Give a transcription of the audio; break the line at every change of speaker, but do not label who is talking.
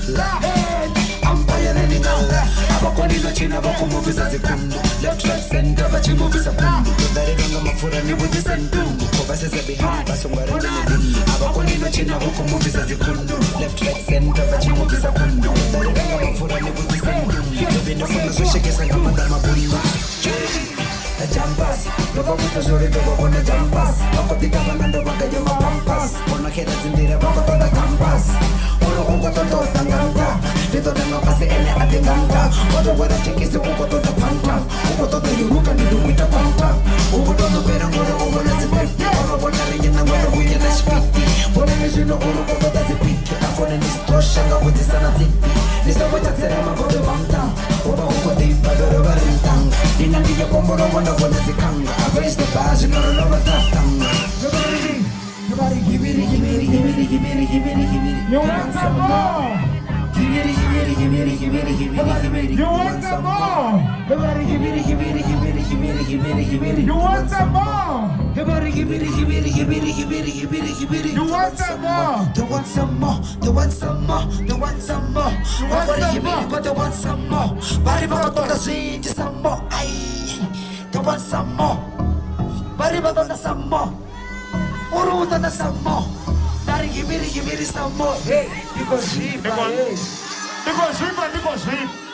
A vha koni no tshina vha khou muvisa dzikhundu. Left, right, center vha tshi muvisa khundu. Ndo ḓalelwa nga mapfura ni vhudzise ntungu. Khou vha sedza behind vha songo renga mivhundu. A vha koni no tshina vha khou muvisa dzikhundu. Left, right, center vha tshi muvisa khundu. Ndo ḓalelwa nga mapfura ni vhudzise ntungu. Baby ndo funa zwo shekesa nga maanḓa mabundu. Jumpers, ndo vha vhudza zwori ndo vha vhona jumpers. Vha khou ḓi ṱavhana ndo vha gaya mapampas. Vho no xela dzi nḓila vha khou ṱoḓa campus. Uri u khou ṱoḓa u ḓa nga nṱha. Ndi ṱoḓa mabasi ene a ḓi nga nṱha. O tou wela thekhisi u khou ṱoḓa quantum. U khou ṱoḓa yuruka ndi ḓo mu ita quantum. U khou ṱoḓa u fhira ngori u vhona dzi pepi. Ono vhona ri na ngori hu na tshipiti. Vhonani zwino uri u ṱoḓa dzi piki. A fone ndi si ṱosha nga vhudzisa na dzipi. Ndi songo tsha tsela magodo vha nṱha. U vha hu khou ḓifha ḓoro vha ri ntanga. Ndi na ndi ya kombolowo nda vhona dzikhanga. A raise the bar zwino ro no vha ṱaṱanga. Everybody, give it, give it, give it, give it, give it, give it.
You want some more?
Give it, give it, give it, give it, give it, give it.
You want some more?
Everybody, give it, give it, give it, give it, give it, give it.
You want some more?
Everybody, give it, give it, give it, give it, give it, give it.
You want some more?
They want some more. They want some more. They want some more.
You want
Everybody,
some
give
more?
it, but they want some more. Bari ba ṱoḓa zwinzhi some more. Ay, they want some more. Bari ba ṱoḓa some more. Uri u ṱoḓa some more. Bari give it, give it some more. Hey, because
Ndiko zwifha, ndiko zwifha.